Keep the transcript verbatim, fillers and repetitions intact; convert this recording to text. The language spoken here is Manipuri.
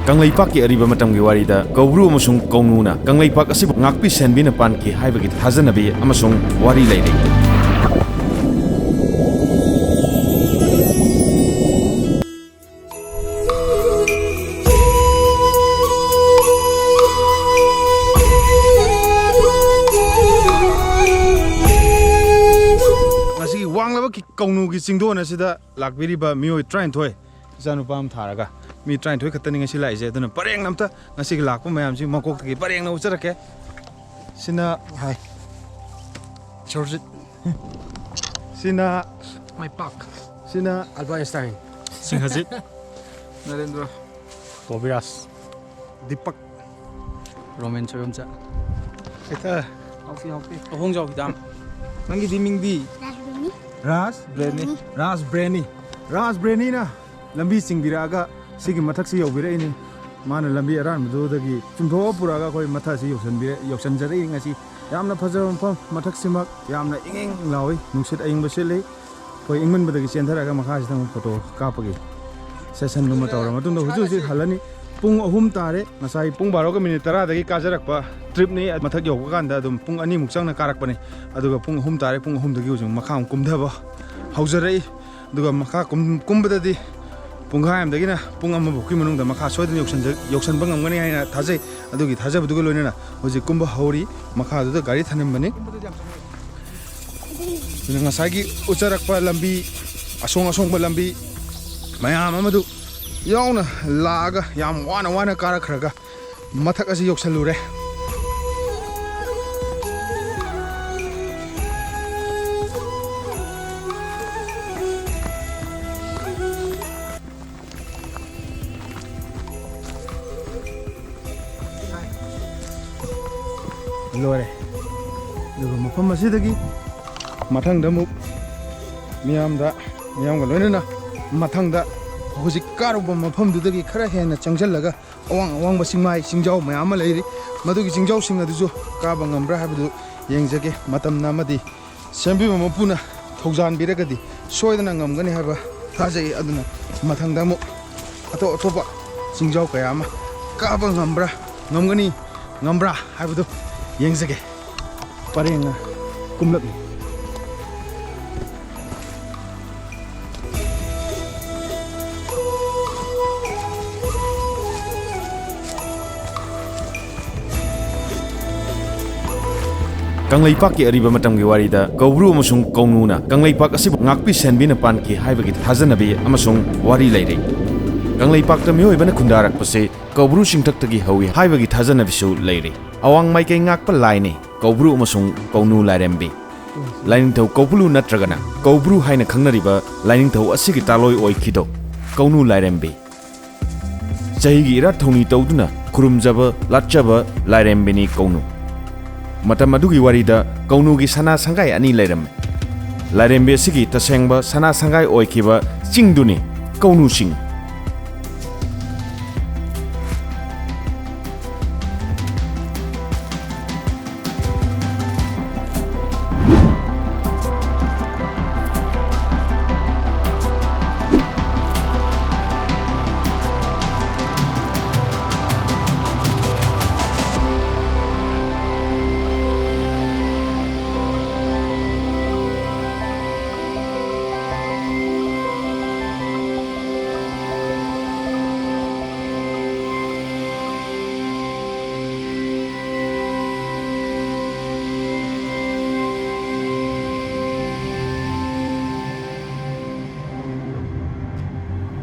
ꯀꯪꯂꯩꯄꯥꯛꯀꯤ ꯑꯔꯤꯕ ꯃꯇꯝꯒꯤ ꯋꯥꯔꯤꯗ ꯀꯧꯕ꯭ꯔꯨ ꯑꯃꯁꯨꯡ ꯀꯧꯅꯨꯅ ꯀꯪꯂꯩꯄꯥꯛ ꯑꯁꯤꯕꯨ ꯉꯥꯛꯄꯤ ꯁꯦꯟꯕꯤꯅ ꯄꯥꯟꯈꯤ ꯍꯥꯏꯕꯒꯤ ꯊꯥꯖꯅꯕꯤ ꯑꯃꯁꯨꯡ ꯋꯥꯔꯤ ꯂꯩꯔꯤ꯫ ꯉꯁꯤꯒꯤ ꯋꯥꯡꯂꯕ ꯀꯤ-, ꯀꯧꯅꯨꯒꯤ ꯆꯤꯡꯗꯣꯟ ꯑꯁꯤꯗ ꯂꯥꯛꯄꯤꯔꯤꯕ ꯃꯤꯑꯣꯏ ꯇꯔꯥꯅꯤꯊꯣꯏ, ꯏꯆꯥꯅꯨꯄꯥ ꯑꯃ ꯊꯥꯔꯒ ꯃꯤ ꯇꯔꯥꯅꯤꯊꯣꯏ ꯈꯛꯇꯅꯤ ꯉꯁꯤ ꯂꯥꯛꯏꯁꯦ꯫ ꯑꯗꯨꯅ ꯄꯔꯦꯡ ꯑꯝꯇ ꯉꯁꯤꯒꯤ ꯂꯥꯛꯄ ꯃꯌꯥꯝꯁꯤ ꯃꯀꯣꯛꯇꯒꯤ ꯄꯔꯦꯡꯅ ꯎꯠꯆꯔꯛꯀꯦ꯫ ꯁꯤꯅ ꯍꯥꯏ ꯁꯨꯔꯖꯤꯠ, ꯁꯤꯅ ꯃꯥꯏꯄꯥꯛ, ꯁꯤꯅ ꯑꯜꯕꯥ ꯑꯥꯏꯟꯁꯇꯥꯏꯟ, ꯁꯤꯡꯍꯖꯤꯠ, ꯅꯔꯦꯟꯗ꯭ꯔ, ꯀꯣꯕꯤꯔꯥꯖ, ꯗꯤꯄꯛ, ꯔꯣꯃꯦꯟ ꯁꯣꯏꯕꯝꯆꯥ꯫ ꯍꯦꯛꯇ ꯍꯥꯎꯄꯤ, ꯍꯥꯎꯄꯤ꯫ ꯑꯍꯣꯡꯖꯥꯎ ꯍꯤꯗꯥꯝ꯫ ꯅꯪꯒꯤꯗꯤ ꯃꯤꯡꯗꯤ? ꯔꯥꯖ ꯕ꯭ꯔꯦꯅꯤ꯫ ꯔꯥꯖ ꯕ꯭ꯔꯦꯅꯤ꯫ ꯔꯥꯖ ꯕ꯭ꯔꯦꯅꯤꯅ ꯂꯝꯕꯤ ꯆꯤꯡꯕꯤꯔꯛꯑꯒ ꯁꯤꯒꯤ ꯃꯊꯛꯁꯤ ꯌꯧꯕꯤꯔꯛꯏꯅꯤ꯫ ꯃꯥꯅ ꯂꯝꯕꯤ ꯑꯔꯥꯟꯕꯗꯨꯗꯒꯤ ꯆꯨꯝꯊꯣꯛꯑ ꯄꯨꯔꯛꯑꯒ ꯑꯩꯈꯣꯏ ꯃꯊꯛꯁꯤ ꯌꯧꯁꯟꯕꯤꯔ-, ꯌꯧꯁꯟꯖꯔꯛꯏ ꯉꯁꯤ꯫ ꯌꯥꯝꯅ ꯐꯖꯕ ꯃꯐꯝ, ꯃꯊꯛꯁꯤꯃꯛ ꯌꯥꯝꯅ ꯏꯪ ꯏꯪ ꯂꯥꯎꯏ, ꯅꯨꯡꯁꯤꯠ ꯑꯏꯪꯕ ꯁꯤꯠꯂꯤ꯫ ꯑꯩꯈꯣꯏ ꯏꯪꯃꯟꯕꯗꯒꯤ ꯆꯦꯟꯊꯔꯛꯑꯒ ꯃꯈꯥꯁꯤꯗ ꯑꯃꯨꯛ ꯐꯣꯇꯣ ꯀꯥꯞꯄꯒꯤ ꯁꯦꯁꯟꯗꯨꯃ ꯇꯧꯔ ꯃꯇꯨꯡꯗ ꯍꯧꯖꯤꯛ ꯍꯧꯖꯤꯛ ꯍꯜꯂꯅꯤ꯫ ꯄꯨꯡ ꯑꯍꯨꯝ ꯇꯥꯔꯦ꯫ ꯉꯁꯥꯏ ꯄꯨꯡ ꯕꯥꯔꯣꯒ ꯃꯤꯅꯤꯠ ꯇꯔꯥꯗꯒꯤ ꯀꯥꯖꯔꯛꯄ ꯇ꯭ꯔꯤꯞꯅꯤ꯫ ꯃꯊꯛ ꯌꯧꯕ ꯀꯥꯟꯗ ꯑꯗꯨꯝ ꯄꯨꯡ ꯑꯅꯤꯃꯨꯛ ꯆꯪꯅ ꯀꯥꯔꯛꯄꯅꯤ꯫ ꯑꯗꯨꯒ ꯄꯨꯡ ꯑꯍꯨꯝ ꯇꯥꯔꯦ꯫ ꯄꯨꯡ ꯑꯍꯨꯝꯗꯒꯤ ꯍꯧꯖꯤꯛ ꯃꯈꯥ ꯑꯃꯨꯛ ꯀꯨꯝꯊꯕ ꯍꯧꯖꯔꯛꯏ꯫ ꯑꯗꯨꯒ ꯃꯈꯥ ꯀꯨꯝ-, ꯀꯨꯝꯕꯗꯗꯤ ꯄꯨꯡꯈꯥꯏ ꯑꯃꯗꯒꯤꯅ ꯄꯨꯡ ꯑꯃꯐꯥꯎꯀꯤ ꯃꯅꯨꯡꯗ ꯃꯈꯥ ꯁꯣꯏꯗꯅ ꯌꯧꯁꯟꯖ-, ꯌꯧꯁꯟꯕ ꯉꯝꯒꯅꯤ ꯍꯥꯏꯅ ꯊꯥꯖꯩ꯫ ꯑꯗꯨꯒꯤ ꯊꯥꯖꯕꯗꯨꯒ ꯂꯣꯏꯅꯅ ꯍꯧꯖꯤꯛ ꯀꯨꯝꯕ ꯍꯧꯔꯤ꯫ ꯃꯈꯥꯗꯨꯗ ꯒꯥꯔꯤ ꯊꯅꯝꯕꯅꯤ꯫ ꯑꯗꯨꯅ ꯉꯁꯥꯏꯒꯤ ꯎꯠꯆꯔꯛꯄ ꯂꯝꯕꯤ, ꯑꯁꯣꯡ ꯑꯁꯣꯡꯕ ꯂꯝꯕꯤ ꯃꯌꯥꯝ ꯑꯃꯗꯨ ꯌꯥꯎꯅ ꯂꯥꯛꯑꯒ ꯌꯥꯝ ꯋꯥꯅ ꯋꯥꯅ ꯀꯥꯔꯛꯈ꯭ꯔꯒ ꯃꯊꯛ ꯑꯁꯤ ꯌꯧꯁꯜꯂꯨꯔꯦ꯫ ꯂꯣꯏꯔꯦ꯫ ꯑꯗꯨꯒ ꯃꯐꯝ ꯑꯁꯤꯗꯒꯤ ꯃꯊꯪꯗ ꯑꯃꯨꯛ ꯃꯤꯌꯥꯝꯗ, ꯃꯤꯌꯥꯝꯒ ꯂꯣꯏꯅꯅ ꯃꯊꯪꯗ ꯍꯧꯖꯤꯛ ꯀꯥꯔꯨꯕ ꯃꯐꯝꯗꯨꯗꯒꯤ ꯈꯔ ꯍꯦꯟꯅ ꯆꯪꯁꯤꯜꯂꯒ ꯑꯋꯥꯡ ꯑꯋꯥꯡꯕ ꯆꯤꯡꯃꯥꯏ ꯆꯤꯡꯖꯥꯎ ꯃꯌꯥꯝ ꯑꯃ ꯂꯩꯔꯤ꯫ ꯃꯗꯨꯒꯤ ꯆꯤꯡꯖꯥꯎꯁꯤꯡ ꯑꯗꯨꯁꯨ ꯀꯥꯕ ꯉꯝꯕ꯭ꯔꯥ ꯍꯥꯏꯕꯗꯨ ꯌꯦꯡꯖꯒꯦ꯫ ꯃꯇꯝꯅ ꯑꯃꯗꯤ ꯁꯦꯝꯕꯤꯕ ꯃꯄꯨꯅ ꯊꯧꯖꯥꯟꯕꯤꯔꯒꯗꯤ ꯁꯣꯏꯗꯅ ꯉꯝꯒꯅꯤ ꯍꯥꯏꯕ ꯊꯥꯖꯩ꯫ ꯑꯗꯨꯅ ꯃꯊꯪꯗ ꯑꯃꯨꯛ ꯑꯇꯣꯞ ꯑꯇꯣꯞꯄ ꯆꯤꯡꯖꯥꯎ ꯀꯌꯥ ꯑꯃ ꯀꯥꯕ ꯉꯝꯕ꯭ꯔꯥ, ꯉꯝꯒꯅꯤ, ꯉꯝꯕ꯭ꯔꯥ ꯍꯥꯏꯕꯗꯨ ꯌꯦꯡꯖꯒꯦ꯫ ꯄꯔꯦꯡꯅ ꯀꯨꯝꯂꯛꯂꯤ꯫ ꯀꯪꯂꯩꯄꯥꯛꯀꯤ ꯑꯔꯤꯕ ꯃꯇꯝꯒꯤ ꯋꯥꯔꯤꯗ ꯀꯧꯕ꯭ꯔꯨ ꯑꯃꯁꯨꯡ ꯀꯧꯅꯨꯅ ꯀꯪꯂꯩꯄꯥꯛ ꯑꯁꯤꯕꯨ ꯉꯥꯛꯄꯤ ꯁꯦꯟꯕꯤꯅ ꯄꯥꯟꯈꯤ ꯍꯥꯏꯕꯒꯤ ꯊꯥꯖꯅꯕꯤ ꯑꯃꯁꯨꯡ ꯋꯥꯔꯤ ꯂꯩꯔꯤ꯫ ꯀꯪꯂꯩꯄꯥꯛꯇ ꯃꯤꯑꯣꯏꯕꯅ ꯈꯨꯟꯗꯥꯔꯛꯄꯁꯤ ꯀꯧꯕ꯭ꯔꯨ ꯆꯤꯡꯊꯛꯇꯒꯤ ꯍꯧꯏ ꯍꯥꯏꯕꯒꯤ ꯊꯥꯖꯅꯕꯤꯁꯨ ꯂꯩꯔꯤ꯫ ꯑꯋꯥꯡ ꯃꯥꯏꯀꯩ ꯉꯥꯛꯄ ꯂꯥꯏꯅꯤ ꯀꯧꯕ꯭ꯔꯨ ꯑꯃꯁꯨꯡ ꯀꯧꯅꯨ ꯂꯥꯏꯔꯦꯝꯕꯤ꯫ ꯂꯥꯏꯅꯤꯡꯊꯧ ꯀꯧꯕ꯭ꯔꯨ ꯅꯠꯇ꯭ꯔꯒꯅ ꯀꯧꯕ꯭ꯔꯨ ꯍꯥꯏꯅ ꯈꯪꯅꯔꯤꯕ ꯂꯥꯏꯅꯤꯡꯊꯧ ꯑꯁꯤꯒꯤ ꯇꯥꯂꯣꯏ ꯑꯣꯏꯈꯤꯗꯧ ꯀꯧꯅꯨ ꯂꯥꯏꯔꯦꯝꯕꯤ꯫ ꯆꯍꯤꯒꯤ ꯏꯔꯥꯠ ꯊꯧꯅꯤ ꯇꯧꯗꯨꯅ ꯈꯨꯔꯨꯝꯖꯕ ꯂꯥꯠꯆꯕ ꯂꯥꯏꯔꯦꯝꯕꯤꯅꯤ ꯀꯧꯅꯨ꯫ ꯃꯇꯝ ꯑꯗꯨꯒꯤ ꯋꯥꯔꯤꯗ ꯀꯧꯅꯨꯒꯤ ꯁꯅꯥ ꯁꯪꯒꯥꯏ ꯑꯅꯤ ꯂꯩꯔꯝꯃꯤ꯫ ꯂꯥꯏꯔꯦꯝꯕꯤ ꯑꯁꯤꯒꯤ ꯇꯁꯦꯡꯕ ꯁꯅꯥ ꯁꯪꯒꯥꯏ ꯑꯣꯏꯈꯤꯕ ꯆꯤꯡꯗꯨꯅꯤ ꯀꯧꯅꯨ ꯆꯤꯡ꯫